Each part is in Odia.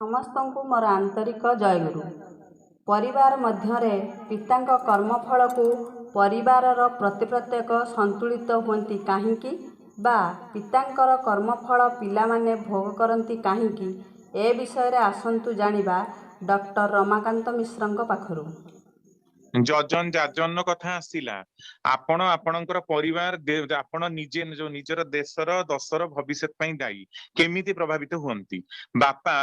ସମସ୍ତଙ୍କୁ ମୋର ଆନ୍ତରିକ ଜୟଗୁରୁ। ପରିବାର ମଧ୍ୟରେ ପିତାଙ୍କ କର୍ମଫଳକୁ ପରିବାରର ପ୍ରତି ପ୍ରତ୍ୟେକ ସନ୍ତୁଳିତ ହୁଅନ୍ତି କାହିଁକି ବା ପିତାଙ୍କର କର୍ମଫଳ ପିଲାମାନେ ଭୋଗ କରନ୍ତି କାହିଁକି, ଏ ବିଷୟରେ ଆସନ୍ତୁ ଜାଣିବା ଡକ୍ଟର ରମାକାନ୍ତ ମିଶ୍ରଙ୍କ ପାଖରୁ। ଯଜନ ଯାଜନ କଥା ଆସିଲା, ଆପଣ ଆପଣଙ୍କର ପରିବାର, ଆପଣ ନିଜେ ଯୋଉ ନିଜର ଦେଶର ଦଶର ଭବିଷ୍ୟତ ପାଇଁ ଦାୟୀ। କେମିତି ପ୍ରଭାବିତ ହୁଅନ୍ତି? ବାପା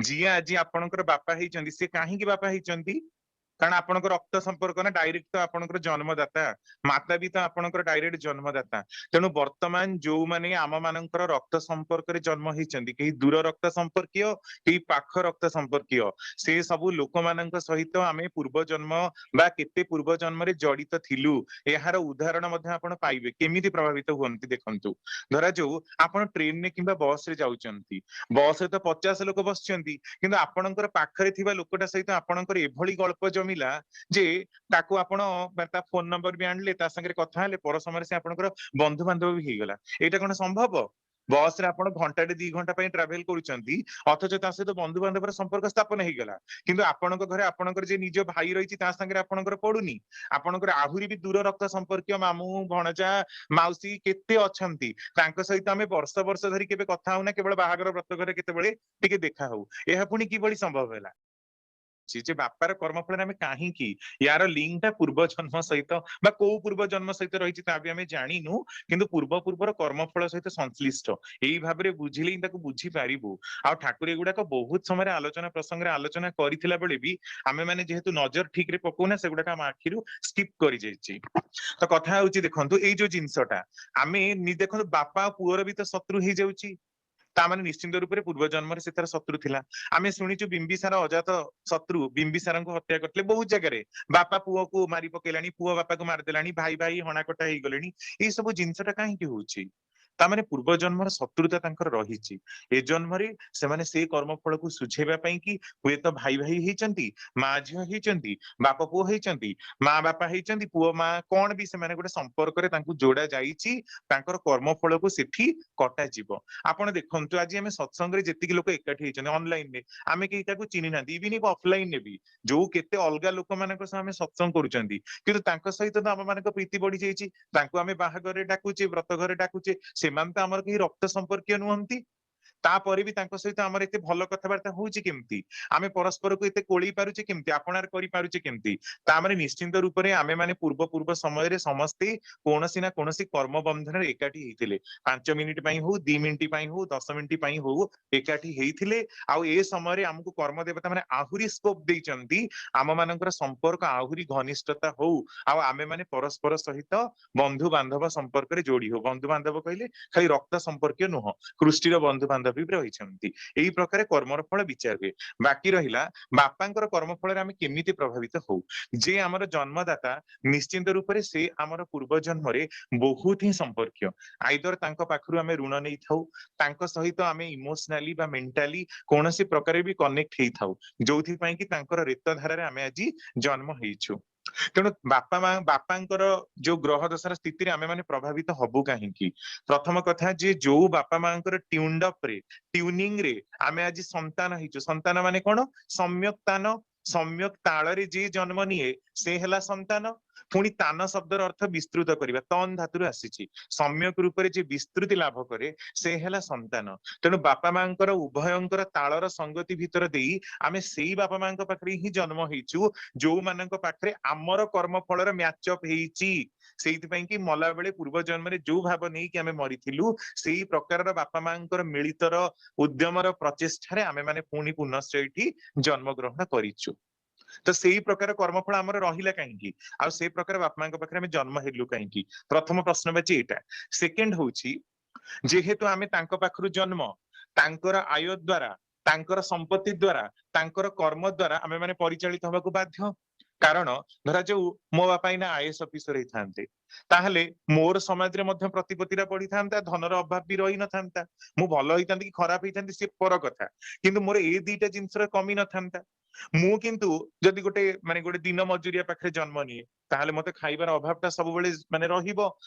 ଯିଏ ଆଜି ଆପଣଙ୍କର ବାପା ହେଇଛନ୍ତି, ସେ କାହିଁକି ବାପା ହେଇଛନ୍ତି? କାରଣ ଆପଣଙ୍କ ରକ୍ତ ସମ୍ପର୍କ ନା, ଡାଇରେକ୍ଟ ତ ଆପଣଙ୍କର ଜନ୍ମଦାତା। ମାତା ବି ତ ଆପଣଙ୍କର ଡାଇରେକ୍ଟ ଜନ୍ମଦାତା। ତେଣୁ ବର୍ତ୍ତମାନ ଯୋଉମାନେ ଆମ ମାନଙ୍କର ରକ୍ତ ସମ୍ପର୍କରେ ଜନ୍ମ ହେଇଛନ୍ତି, କେହି ଦୂର ରକ୍ତ ସମ୍ପର୍କୀୟ, କେହି ପାଖ ରକ୍ତ ସମ୍ପର୍କୀୟ, ସେ ସବୁ ଲୋକମାନଙ୍କ ସହିତ ଆମେ ପୂର୍ବ ଜନ୍ମ ବା କେତେ ପୂର୍ବ ଜନ୍ମରେ ଜଡିତ ଥିଲୁ। ଏହାର ଉଦାହରଣ ମଧ୍ୟ ଆପଣ ପାଇବେ। କେମିତି ପ୍ରଭାବିତ ହୁଅନ୍ତି ଦେଖନ୍ତୁ। ଧରାଯାଉ ଆପଣ ଟ୍ରେନରେ କିମ୍ବା ବସ ରେ ଯାଉଛନ୍ତି, ବସରେ ତ 50 ଲୋକ ବସିଛନ୍ତି, କିନ୍ତୁ ଆପଣଙ୍କର ପାଖରେ ଥିବା ଲୋକଟା ସହିତ ଆପଣଙ୍କର ଏଭଳି ଗଳ୍ପ ଜମିଲା ଯେ ତାକୁ ଆପଣ ତା ଫୋନ ନମ୍ବର ବି ଆଣିଲେ, ତା ସାଙ୍ଗରେ କଥା ହେଲେ, ପର ସମୟରେ ସେ ଆପଣଙ୍କର ବନ୍ଧୁବାନ୍ଧବ ବି ହେଇଗଲା। ଏଇଟା କଣ ସମ୍ଭବ? ବସ ରେ ଆପଣ ଘଣ୍ଟାଟେ 2 ଘଣ୍ଟା ପାଇଁ ଟ୍ରାଭେଲ କରୁଛନ୍ତି, ଅଥଚ ତା ସହିତ ବନ୍ଧୁବାନ୍ଧବର ସମ୍ପର୍କ ସ୍ଥାପନ ହେଇଗଲା। କିନ୍ତୁ ଆପଣଙ୍କ ଘରେ ଆପଣଙ୍କର ଯେ ନିଜ ଭାଇ ରହିଛି ତା ସାଙ୍ଗରେ ଆପଣଙ୍କର ପଡୁନି। ଆପଣଙ୍କର ଆହୁରି ବି ଦୂର ରକ୍ତ ସମ୍ପର୍କୀୟ ମାମୁଁ, ଭଣଜା, ମାଉସୀ କେତେ ଅଛନ୍ତି, ତାଙ୍କ ସହିତ ଆମେ ବର୍ଷ ବର୍ଷ ଧରି କେବେ କଥା ହଉନା, କେବଳ ବାହାଘର ବ୍ରତ ଘରେ କେତେବେଳେ ଟିକେ ଦେଖା ହଉ। ଏହା ପୁଣି କିଭଳି ସମ୍ଭବ ହେଲା? ଯେ ବାପାର କର୍ମ ଫଳରେ ଆମେ କାହିଁକି, ୟାର ଲିଙ୍କ ଟା ପୂର୍ବ ଜନ୍ମ ସହିତ ବା କୋଉ ପୂର୍ବ ଜନ୍ମ ସହିତ ରହିଛି ତା ବି ଆମେ ଜାଣିନୁ, କିନ୍ତୁ ପୂର୍ବ ପୂର୍ବର କର୍ମଫଳ ସହିତ ସଂଶ୍ଳିଷ୍ଟ। ଏଇ ଭାବରେ ବୁଝିଲେ ହିଁ ତାକୁ ବୁଝିପାରିବୁ। ଆଉ ଠାକୁର ଏଗୁଡାକ ବହୁତ ସମୟରେ ଆଲୋଚନା ପ୍ରସଙ୍ଗରେ ଆଲୋଚନା କରିଥିଲା ବେଳେ ବି ଆମେ ମାନେ ଯେହେତୁ ନଜର ଠିକ ରେ ପକଉନା, ସେଗୁଡାକ ଆମ ଆଖିରୁ ସ୍କିପ୍ କରିଯାଇଛି। ତ କଥା ହଉଛି ଦେଖନ୍ତୁ, ଏଇ ଯୋଉ ଜିନିଷଟା ଆମେ ଦେଖନ୍ତୁ, ବାପା ଆଉ ପୁଅର ବି ତ ଶତ୍ରୁ ହେଇଯାଉଛି, ତା ମାନେ ନିଶ୍ଚିନ୍ତ ରୂପରେ ପୂର୍ବ ଜନ୍ମରେ ସେ ତାର ଶତ୍ରୁ ଥିଲା। ଆମେ ଶୁଣିଛୁ ବିମ୍ବିସାର ଅଜାତ ଶତ୍ରୁ ବିମ୍ବିସାରଙ୍କୁ ହତ୍ୟା କରିଥିଲେ। ବହୁତ ଜାଗାରେ ବାପା ପୁଅକୁ ମାରି ପକେଇଲାଣି, ପୁଅ ବାପାକୁ ମାରିଦେଲାଣି, ଭାଇ ଭାଇ ହଣାକଟା ହେଇଗଲେଣି। ଏଇ ସବୁ ଜିନିଷଟା କାହିଁକି ହଉଛି? ତା ମାନେ ପୂର୍ବ ଜନ୍ମର ଶତ୍ରୁତା ତାଙ୍କର ରହିଛି। ଏ ଜନ୍ମରେ ସେମାନେ ସେଇ କର୍ମଫଳକୁ ସୁଝେଇବା ପାଇଁ କି ହୁଏତ ଭାଇ ଭାଇ ହେଇଛନ୍ତି, ମା ଝିଅ ହେଇଛନ୍ତି, ବାପ ପୁଅ ହେଇଛନ୍ତି, ମା ବାପା ହେଇଛନ୍ତି, ପୁଅ ମା କଣ ବି ସେମାନେ ଗୋଟେ ସମ୍ପର୍କରେ ତାଙ୍କୁ ଯୋଡା ଯାଇଛି, ତାଙ୍କର କର୍ମଫଳକୁ ସେଠି କଟାଯିବ। ଆପଣ ଦେଖନ୍ତୁ, ଆଜି ଆମେ ସତ୍ସଙ୍ଗରେ ଯେତିକି ଲୋକ ଏକାଠି ହେଇଛନ୍ତି ଅନଲାଇନରେ, ଆମେ କେହି କାହାକୁ ଚିହ୍ନି ନାହାନ୍ତି। ଇଭିନ୍ if ଅଫଲାଇନରେ ବି ଯୋଉ କେତେ ଅଲଗା ଲୋକମାନଙ୍କ ସହ ଆମେ ସତ୍ସଙ୍ଗ କରୁଛନ୍ତି, କିନ୍ତୁ ତାଙ୍କ ସହିତ ତ ଆମ ମାନଙ୍କ ପ୍ରୀତି ବଢି ଯାଇଛି। ତାଙ୍କୁ ଆମେ ବାହାଘରରେ ଡାକୁଛେ, ବ୍ରତ ଘରେ ଡାକୁଛେ, ସେମାନେ ତ ଆମର କେହି ରକ୍ତ ସମ୍ପର୍କୀୟ ନୁହନ୍ତି। ତାପରେ ବି ତାଙ୍କ ସହିତ ଆମର ଏତେ ଭଲ କଥାବାର୍ତ୍ତା ହଉଛି କେମିତି? ଆମେ ପରସ୍ପରକୁ ଏତେ କୋଳେଇ ପାରୁଛେ କେମିତି? ଆପଣାର କରିପାରୁଛେ କେମିତି? ତା ମାନେ ନିଶ୍ଚିନ୍ତ ରୂପରେ ଆମେ ମାନେ ପୂର୍ବ ପୂର୍ବ ସମୟରେ ସମସ୍ତେ କୌଣସି ନା କୌଣସି କର୍ମ ବନ୍ଧନରେ ଏକାଠି ହେଇଥିଲେ। 5 ମିନିଟ ପାଇଁ ହଉ, 2 ମିନିଟ ପାଇଁ ହଉ, 10 ମିନିଟ ପାଇଁ ହଉ, ଏକାଠି ହେଇଥିଲେ। ଆଉ ଏ ସମୟରେ ଆମକୁ କର୍ମ ଦେବତା ମାନେ ଆହୁରି ସ୍କୋପ ଦେଇଛନ୍ତି, ଆମ ମାନଙ୍କର ସମ୍ପର୍କ ଆହୁରି ଘନିଷ୍ଠତା ହଉ, ଆଉ ଆମେ ମାନେ ପରସ୍ପର ସହିତ ବନ୍ଧୁ ବାନ୍ଧବ ସମ୍ପର୍କରେ ଯୋଡି ହଉ। ବନ୍ଧୁ ବାନ୍ଧବ କହିଲେ ଖାଲି ରକ୍ତ ସମ୍ପର୍କୀୟ ନୁହଁ, କୃଷ୍ଟିର ବନ୍ଧୁ ବାନ୍ଧବ ବି ରହିଛନ୍ତି। ଏଇ ପ୍ରକାର କର୍ମର ଫଳ ବିଚାର ହୁଏ। ବାକି ରହିଲା ବାପାଙ୍କର କର୍ମ ଫଳରେ ଆମେ କେମିତି ପ୍ରଭାବିତ ହଉ। ଯେ ଆମର ଜନ୍ମଦାତା, ନିଶ୍ଚିନ୍ତ ରୂପରେ ସେ ଆମର ପୂର୍ବ ଜନ୍ମରେ ବହୁତ ହିଁ ସମ୍ପର୍କୀୟ। ଆଇଦର ତାଙ୍କ ପାଖରୁ ଆମେ ଋଣ ନେଇଥାଉ, ତାଙ୍କ ସହିତ ଆମେ ଇମୋସନାଲି ବା ମେଣ୍ଟାଲି କୌଣସି ପ୍ରକାରେ ବି କନେକ୍ଟ ହେଇଥାଉ, ଯୋଉଥିପାଇଁ କି ତାଙ୍କର ରେତ ଧାରାରେ ଆମେ ଆଜି ଜନ୍ମ ହେଇଛୁ। ତେଣୁ ବାପା ମା, ବାପାଙ୍କର ଯୋଉ ଗ୍ରହ ଦଶାର ସ୍ଥିତିରେ ଆମେ ମାନେ ପ୍ରଭାବିତ ହବୁ କାହିଁକି? ପ୍ରଥମ କଥା, ଯେ ଯୋଉ ବାପା ମାଙ୍କର ଟ୍ୟୁଣ୍ଡ ଅପ ରେ, ଟ୍ୟୁନିଂ ରେ ଆମେ ଆଜି ସନ୍ତାନ ହେଇଛୁ। ସନ୍ତାନ ମାନେ କଣ? ସମ୍ୟକ ତାନ, ସମ୍ୟକ ତାଳରେ ଯିଏ ଜନ୍ମ ନିଏ ସେ ହେଲା ସନ୍ତାନ। ପୁଣି ତାନ ଶବ୍ଦର ଅର୍ଥ ବିସ୍ତୃତ କରିବା, ତନ ଧାତୁରୁ ଆସିଛି। ସମ୍ୟକ ରୂପରେ ଯିଏ ବିସ୍ତୃତି ଲାଭ କରେ ସେ ହେଲା ସନ୍ତାନ। ତେଣୁ ବାପା ମାଙ୍କର ଉଭୟଙ୍କର ତାଳର ସଙ୍ଗତି ଭିତର ଦେଇ ଆମେ ସେଇ ବାପା ମାଙ୍କ ପାଖରେ ହିଁ ଜନ୍ମ ହେଇଛୁ, ଯୋଉମାନଙ୍କ ପାଖରେ ଆମର କର୍ମ ଫଳର ମ୍ୟାଚ୍ ଅପ୍ ହେଇଛି। ସେଇଥିପାଇଁ କି ମଲା ବେଳେ ପୂର୍ବ ଜନ୍ମରେ ଯୋଉ ଭାବ ନେଇକି ଆମେ ମରିଥିଲୁ, ସେଇ ପ୍ରକାରର ବାପା ମାଙ୍କର ମିଳିତର ଉଦ୍ୟମର ପ୍ରଚେଷ୍ଟାରେ ଆମେ ମାନେ ପୁଣି ପୁନଶ୍ଚ ଏଇଠି ଜନ୍ମ ଗ୍ରହଣ କରିଛୁ। ତ ସେଇ ପ୍ରକାର କର୍ମଫଳ ଆମର ରହିଲା କାହିଁକି, ଆଉ ସେଇ ପ୍ରକାର ବାପା ମାଙ୍କ ପାଖରେ ଆମେ ଜନ୍ମ ହେଲୁ କାହିଁକି? ପ୍ରଥମ ପ୍ରଶ୍ନବାଚୀ ଏଇଟା। ସେକେଣ୍ଡ ହଉଛି, ଯେହେତୁ ଆମେ ତାଙ୍କ ପାଖରୁ ଜନ୍ମ, ତାଙ୍କର ଆୟ ଦ୍ଵାରା, ତାଙ୍କର ସମ୍ପତ୍ତି ଦ୍ଵାରା, ତାଙ୍କର କର୍ମ ଦ୍ଵାରା ଆମେ ମାନେ ପରିଚାଳିତ ହବାକୁ ବାଧ୍ୟ। କାରଣ ଧରାଯାଉ ମୋ ବାପା ଏଇନା ଆଇଏଏସ୍ ଅଫିସର ହେଇଥାନ୍ତେ, ତାହେଲେ ମୋର ସମାଜରେ ମଧ୍ୟ ପ୍ରତିପତ୍ତିଟା ବଢିଥାନ୍ତା, ଧନର ଅଭାବ ବି ରହିନଥାନ୍ତା। ମୁଁ ଭଲ ହେଇଥାନ୍ତି କି ଖରାପ ହେଇଥାନ୍ତି ସେ ପର କଥା, କିନ୍ତୁ ମୋର ଏଇ ଦିଟା ଜିନିଷର କମି ନଥାନ୍ତା। ମୁଁ କିନ୍ତୁ ଯଦି ଗୋଟେ ମାନେ ଗୋଟେ ଦିନ ମଜୁରିଆ ପାଖରେ ଜନ୍ମ ନିଏ, ତାହେଲେ ମତେ ଖାଇବାର ଅଭାବ ଟା ସବୁବେଳେ ମାନେ ରହିବ,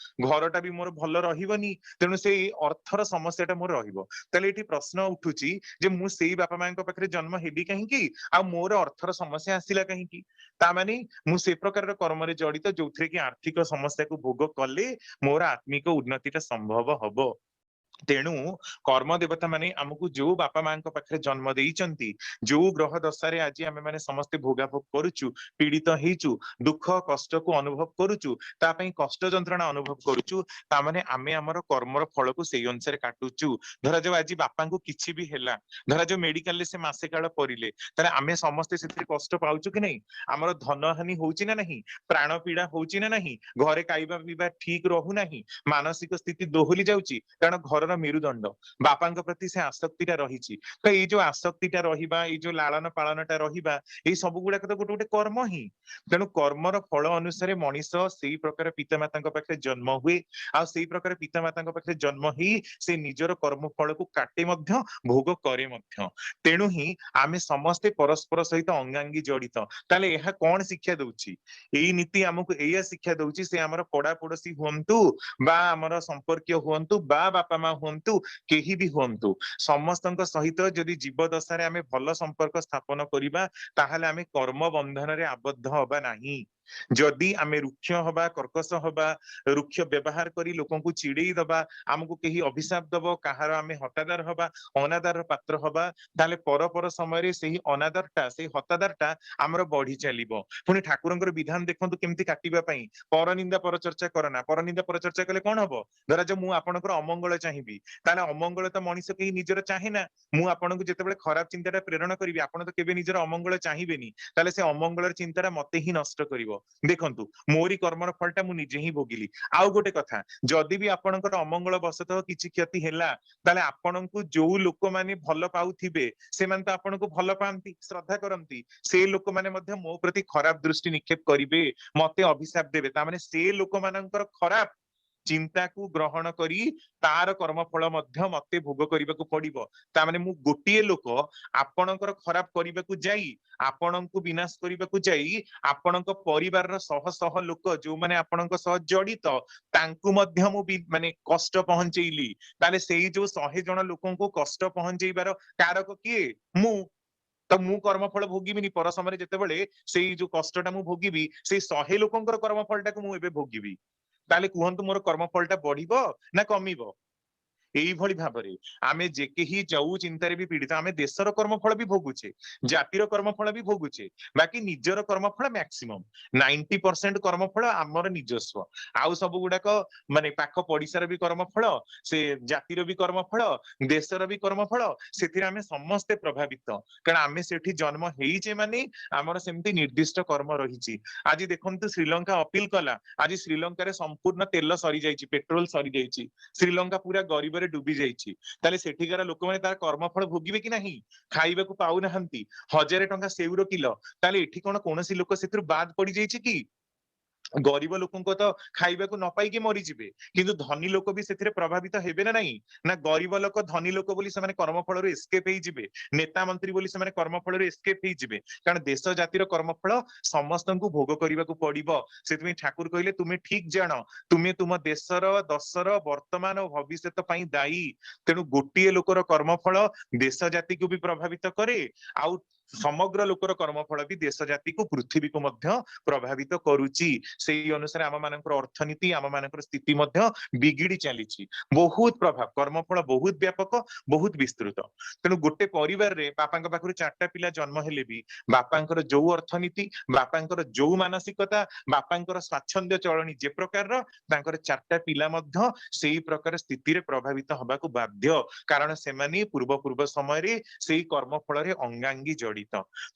ଘରଟା ବି ମୋର ଭଲ ରହିବନି, ତେଣୁ ସେଇ ଅର୍ଥର ସମସ୍ୟା ଟା ମୋର ରହିବ। ତାହେଲେ ଏଠି ପ୍ରଶ୍ନ ଉଠୁଛି ଯେ ମୁଁ ସେଇ ବାପା ମାଙ୍କ ପାଖରେ ଜନ୍ମ ହେବି କାହିଁକି, ଆଉ ମୋର ଅର୍ଥର ସମସ୍ୟା ଆସିଲା କାହିଁକି? ତା ମାନେ ମୁଁ ସେ ପ୍ରକାରର କର୍ମରେ ଜଡିତ ଯୋଉଥିରେ କି ଆର୍ଥିକ ସମସ୍ୟାକୁ ଭୋଗ କଲେ ମୋର ଆତ୍ମିକ ଉନ୍ନତିଟା ସମ୍ଭବ ହବ। ତେଣୁ କର୍ମ ଦେବତା ମାନେ ଆମକୁ ଯୋଉ ବାପା ମାଙ୍କ ପାଖରେ ଜନ୍ମ ଦେଇଛନ୍ତି, ଯୋଉ ଗ୍ରହ ଦଶାରେ ଆଜି ଆମେ ମାନେ ସମସ୍ତେ ଭୋଗାଭୋଗ କରୁଛୁ, ପୀଡିତ ହେଇଛୁ, ଦୁଃଖ କଷ୍ଟକୁ ଅନୁଭବ କରୁଛୁ, ତା ପାଇଁ କଷ୍ଟ ଯନ୍ତ୍ରଣା ଅନୁଭବ କରୁଛୁ, ତା ମାନେ ଆମେ ଆମର କର୍ମର ଫଳକୁ ସେଇ ଅନୁସାରେ କାଟୁଛୁ। ଧରାଯାଉ ଆଜି ବାପାଙ୍କୁ କିଛି ବି ହେଲା, ଧରାଯାଉ ମେଡିକାଲରେ ସେ ମାସେ କାଳ ପରିଲେ, ତାହେଲେ ଆମେ ସମସ୍ତେ ସେଥିରେ କଷ୍ଟ ପାଉଛୁ କି ନାହିଁ? ଆମର ଧନହାନି ହଉଛି ନା ନାହିଁ? ପ୍ରାଣ ପୀଡା ହଉଛି ନା ନାହିଁ? ଘରେ ଖାଇବା ପିଇବା ଠିକ ରହୁନାହିଁ, ମାନସିକ ସ୍ଥିତି ଦୋହଲି ଯାଉଛି, କାରଣ ଘରର ମେରୁଦଣ୍ଡ ବାପାଙ୍କ ପ୍ରତି ସେ ଆସକ୍ତିଟା ରହିଛି। ତ ଏଇ ଯୋଉ ଆସକ୍ତିଟା ରହିବା, ଏଇ ଯୋଉ ଲାଳନ ପାଳନଟା ରହିବା, ଏଇ ସବୁ ଗୁଡାକ ତ ଗୋଟେ ଗୋଟେ କର୍ମ ହିଁ। ତେଣୁ କର୍ମର ଫଳ ଅନୁସାରେ ମଣିଷ ସେଇ ପ୍ରକାର ପିତାମାତାଙ୍କ ପାଖରେ ଜନ୍ମ ହୁଏ, ଆଉ ସେଇ ପ୍ରକାର ପିତାମାତାଙ୍କ ପାଖରେ ଜନ୍ମ ହେଇ ସେ ନିଜର କର୍ମ ଫଳକୁ କାଟେ ମଧ୍ୟ, ଭୋଗ କରେ ମଧ୍ୟ। ତେଣୁ ହିଁ ଆମେ ସମସ୍ତେ ପରସ୍ପର ସହିତ ଅଙ୍ଗାଙ୍ଗୀ ଜଡିତ। ତାହେଲେ ଏହା କଣ ଶିକ୍ଷା ଦଉଛି? ଏଇ ନୀତି ଆମକୁ ଏଇଆ ଶିକ୍ଷା ଦଉଛି, ସେ ଆମର ପଡା ପଡୋଶୀ ହୁଅନ୍ତୁ ବା ଆମର ସମ୍ପର୍କୀୟ ହୁଅନ୍ତୁ ବା ବାପା ମା ହୁଅନ୍ତୁ, କେହି ବି ହୁଅନ୍ତୁ, ସମସ୍ତଙ୍କ ସହିତ ଯଦି ଜୀବ ଦଶାରେ ଆମେ ଭଲ ସମ୍ପର୍କ ସ୍ଥାପନ କରିବା, ତାହେଲେ ଆମେ କର୍ମ ବନ୍ଧନରେ ଆବଦ୍ଧ ହବା ନାହିଁ। ଯଦି ଆମେ ରୁକ୍ଷ ହବା, କର୍କଶ ହବା, ରୁକ୍ଷ ବ୍ୟବହାର କରି ଲୋକଙ୍କୁ ଚିଡେଇ ଦବା, ଆମକୁ କେହି ଅଭିଶାପ ଦବ, କାହାର ଆମେ ହତାଦାର ହବା, ଅନାଦାରର ପାତ୍ର ହବା, ତାହେଲେ ପର ପର ସମୟରେ ସେହି ଅନାଦରଟା, ସେଇ ହତାଦାରଟା ଆମର ବଢି ଚାଲିବ। ପୁଣି ଠାକୁରଙ୍କର ବିଧାନ ଦେଖନ୍ତୁ କେମିତି କାଟିବା ପାଇଁ, ପରନିନ୍ଦା ପରଚର୍ଚ୍ଚା କରନା। ପରନିନ୍ଦା ପରଚର୍ଚ୍ଚା କଲେ କଣ ହବ? ଧରାଯାଉ ମୁଁ ଆପଣଙ୍କର ଅମଙ୍ଗଳ ଚାହିଁବି, ତାହେଲେ ଅମଙ୍ଗଳ ତ ମଣିଷ କେହି ନିଜର ଚାହେଁ ନା। ମୁଁ ଆପଣଙ୍କୁ ଯେତେବେଳେ ଖରାପ ଚିନ୍ତାଟା ପ୍ରେରଣ କରିବି, ଆପଣ ତ କେବେ ନିଜର ଅମଙ୍ଗଳ ଚାହିଁବେନି, ତାହେଲେ ସେ ଅମଙ୍ଗଳର ଚିନ୍ତାଟା ମତେ ହିଁ ନଷ୍ଟ କରିବ। ଦେଖନ୍ତୁ ମୋରି କର୍ମର ଫଳଟା ମୁଁ ନିଜେ ହିଁ ଭୋଗିଲି। ଆଉ ଗୋଟେ କଥା, ଯଦି ବି ଆପଣଙ୍କର ଅମଙ୍ଗଳ ବଶତଃ କିଛି କ୍ଷତି ହେଲା, ତାହେଲେ ଆପଣଙ୍କୁ ଯୋଉ ଲୋକମାନେ ଭଲ ପାଉଥିବେ, ସେମାନେ ତ ଆପଣଙ୍କୁ ଭଲ ପାଆନ୍ତି, ଶ୍ରଦ୍ଧା କରନ୍ତି, ସେ ଲୋକମାନେ ମଧ୍ୟ ମୋ ପ୍ରତି ଖରାପ ଦୃଷ୍ଟି ନିକ୍ଷେପ କରିବେ, ମତେ ଅଭିଶାପ ଦେବେ। ତା ମାନେ ସେ ଲୋକମାନଙ୍କର ଖରାପ ଚିନ୍ତାକୁ ଗ୍ରହଣ କରି ତାର କର୍ମଫଳ ମଧ୍ୟ ମତେ ଭୋଗ କରିବାକୁ ପଡିବ। ତା ମାନେ ମୁଁ ଗୋଟିଏ ଲୋକ ଆପଣଙ୍କର ଖରାପ କରିବାକୁ ଯାଇ, ଆପଣଙ୍କୁ ବିନାଶ କରିବାକୁ ଯାଇ, ଆପଣଙ୍କ ପରିବାରର ଶହ ଶହ ଲୋକ ଯୋଉମାନେ ଆପଣଙ୍କ ସହ ଜଡିତ, ତାଙ୍କୁ ମଧ୍ୟ ମୁଁ ମାନେ କଷ୍ଟ ପହଞ୍ଚେଇଲି। ତାହେଲେ ସେଇ ଯୋଉ 100 ଜଣ ଲୋକଙ୍କୁ କଷ୍ଟ ପହଞ୍ଚେଇବାର କାରକ କିଏ? ମୁଁ। ତ ମୁଁ କର୍ମଫଳ ଭୋଗିବିନି ପର ସମୟରେ ଯେତେବେଳେ ସେଇ ଯୋଉ କଷ୍ଟଟା ମୁଁ ଭୋଗିବି, ସେଇ 100 ଲୋକଙ୍କର କର୍ମଫଳଟାକୁ ମୁଁ ଏବେ ଭୋଗିବି। ତାହେଲେ କୁହନ୍ତୁ ମୋର କର୍ମଫଳଟା ବଢିବ ନା କମିବ? ଏଇଭଳି ଭାବରେ ଆମେ ଯେ କେହି ଯୋଉ ଚିନ୍ତାରେ ବି ପୀଡିତ, ଆମେ ଦେଶର କର୍ମଫଳ ବି ଭୋଗୁଛେ, ଜାତିର କର୍ମଫଳ ବି ଭୋଗୁଛେ, ବାକି ନିଜର କର୍ମଫଳ ମ୍ୟାକ୍ସିମମ୍ 90% କର୍ମଫଳ ଆମର ନିଜସ୍ୱ। ଆଉ ସବୁ ଗୁଡାକ ମାନେ ପାଖ ପଡିଶାର ବି କର୍ମଫଳ, ସେ ଜାତିର ବି କର୍ମଫଳ, ଦେଶର ବି କର୍ମଫଳ, ସେଥିରେ ଆମେ ସମସ୍ତେ ପ୍ରଭାବିତ। କାରଣ ଆମେ ସେଠି ଜନ୍ମ ହେଇଛେ ମାନେ ଆମର ସେମିତି ନିର୍ଦ୍ଦିଷ୍ଟ କର୍ମ ରହିଛି। ଆଜି ଦେଖନ୍ତୁ ଶ୍ରୀଲଙ୍କା ଅପିଲ କଲା, ଆଜି ଶ୍ରୀଲଙ୍କାରେ ସମ୍ପୂର୍ଣ୍ଣ ତେଲ ସରିଯାଇଛି, ପେଟ୍ରୋଲ ସରିଯାଇଛି, ଶ୍ରୀଲଙ୍କା ପୁରା ଗରିବରେ ଡୁବି ଯାଇଛି। ତାହେଲେ ସେଠିକାର ଲୋକମାନେ ତାର କର୍ମଫଳ ଭୋଗିବେ କି ନାହିଁ? ଖାଇବାକୁ ପାଉନାହାନ୍ତି, 1000 ଟଙ୍କା ସେଉର କିଲୋ। ତାହେଲେ ଏଠି କଣ କୌଣସି ଲୋକ ସେଥିରୁ ବାଦ ପଡିଯାଇଛି କି? ଗରିବ ଲୋକଙ୍କ ତ ଖାଇବାକୁ ନ ପାଇକି ମରିଯିବେ, କିନ୍ତୁ ଧନୀ ଲୋକ ବି ସେଥିରେ ପ୍ରଭାବିତ ହେବେ ନା ନାହିଁ? ନା ଗରିବ ଲୋକ ଧନୀ ଲୋକ ବୋଲି ସେମାନେ କର୍ମଫଳରୁ ଏସ୍କେପ ହେଇଯିବେ, ନେତା ମନ୍ତ୍ରୀ ବୋଲି ସେମାନେ କର୍ମଫଳରୁ ଏସ୍କେପ ହେଇଯିବେ? କାରଣ ଦେଶ ଜାତିର କର୍ମଫଳ ସମସ୍ତଙ୍କୁ ଭୋଗ କରିବାକୁ ପଡିବ। ସେଥିପାଇଁ ଠାକୁର କହିଲେ ତୁମେ ଠିକ ଜାଣ, ତୁମେ ତୁମ ଦେଶର ଦଶର ବର୍ତ୍ତମାନ ଓ ଭବିଷ୍ୟତ ପାଇଁ ଦାୟୀ। ତେଣୁ ଗୋଟିଏ ଲୋକର କର୍ମଫଳ ଦେଶ ଜାତିକୁ ବି ପ୍ରଭାବିତ କରେ, ଆଉ ସମଗ୍ର ଲୋକର କର୍ମଫଳ ବି ଦେଶ ଜାତିକୁ, ପୃଥିବୀକୁ ମଧ୍ୟ ପ୍ରଭାବିତ କରୁଛି। ସେଇ ଅନୁସାରେ ଆମ ମାନଙ୍କର ଅର୍ଥନୀତି, ଆମ ମାନଙ୍କର ସ୍ଥିତି ମଧ୍ୟ ବିଗିଡି ଚାଲିଛି। ବହୁତ ପ୍ରଭାବ, କର୍ମଫଳ ବହୁତ ବ୍ୟାପକ, ବହୁତ ବିସ୍ତୃତ। ତେଣୁ ଗୋଟେ ପରିବାରରେ ବାପାଙ୍କ ପାଖରୁ 4ଟା ପିଲା ଜନ୍ମ ହେଲେ ବି ବାପାଙ୍କର ଯୋଉ ଅର୍ଥନୀତି, ବାପାଙ୍କର ଯୋଉ ମାନସିକତା, ବାପାଙ୍କର ସ୍ୱାଚ୍ଛନ୍ଦ୍ୟ ଚଳଣି ଯେ ପ୍ରକାରର, ତାଙ୍କର 4ଟା ପିଲା ମଧ୍ୟ ସେଇ ପ୍ରକାର ସ୍ଥିତିରେ ପ୍ରଭାବିତ ହବାକୁ ବାଧ୍ୟ। କାରଣ ସେମାନେ ପୂର୍ବ ପୂର୍ବ ସମୟରେ ସେଇ କର୍ମଫଳରେ ଅଙ୍ଗାଙ୍ଗୀ ଜଡିତ।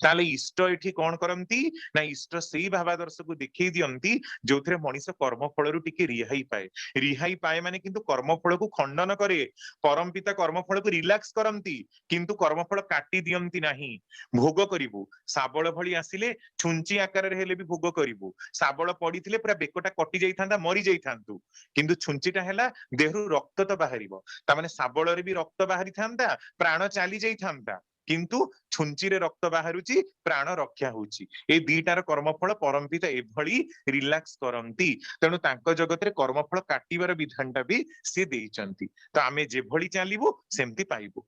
ତାହେଲେ ଇଷ୍ଟ ଏଠି କଣ କରନ୍ତି ନା, ଇଷ୍ଟ ସେଇ ଭାବାଦର୍ଶକୁ ଦେଖେଇ ଦିଅନ୍ତି ଯୋଉଥିରେ ମଣିଷ କର୍ମଫଳରୁ ଟିକେ ରିହାଇ ପାଏ। ରିହାଇ ପାଏ ମାନେ କିନ୍ତୁ କର୍ମଫଳକୁ ଖଣ୍ଡନ କରେ। ପରମପିତା କର୍ମଫଳକୁ ରିଲାକ୍ସ କରନ୍ତି, କିନ୍ତୁ କର୍ମଫଳ କାଟି ଦିଅନ୍ତି ନାହିଁ। ଭୋଗ କରିବୁ, ଶାବଳ ଭଳି ଆସିଲେ ଛୁଞ୍ଚି ଆକାରରେ ହେଲେ ବି ଭୋଗ କରିବୁ। ଶାବଳ ପଡିଥିଲେ ପୁରା ବେକଟା କଟି ଯାଇଥାନ୍ତା, ମରି ଯାଇଥାନ୍ତୁ, କିନ୍ତୁ ଛୁଞ୍ଚିଟା ହେଲା ଦେହରୁ ରକ୍ତ ତ ବାହାରିବ। ତାମାନେ ଶାବଳରେ ବି ରକ୍ତ ବାହାରିଥାନ୍ତା, ପ୍ରାଣ ଚାଲି ଯାଇଥାନ୍ତା, କିନ୍ତୁ ଛୁଞ୍ଚିରେ ରକ୍ତ ବାହାରୁଛି, ପ୍ରାଣ ରକ୍ଷା ହଉଛି। ଏଇ ଦିଟାର କର୍ମଫଳ ପରମପିତା ଏଭଳି ରିଲାକ୍ସ କରନ୍ତି। ତେଣୁ ତାଙ୍କ ଜଗତରେ କର୍ମଫଳ କାଟିବାର ବିଧାନଟା ବି ସିଏ ଦେଇଛନ୍ତି। ତ ଆମେ ଯେଭଳି ଚାଲିବୁ ସେମିତି ପାଇବୁ।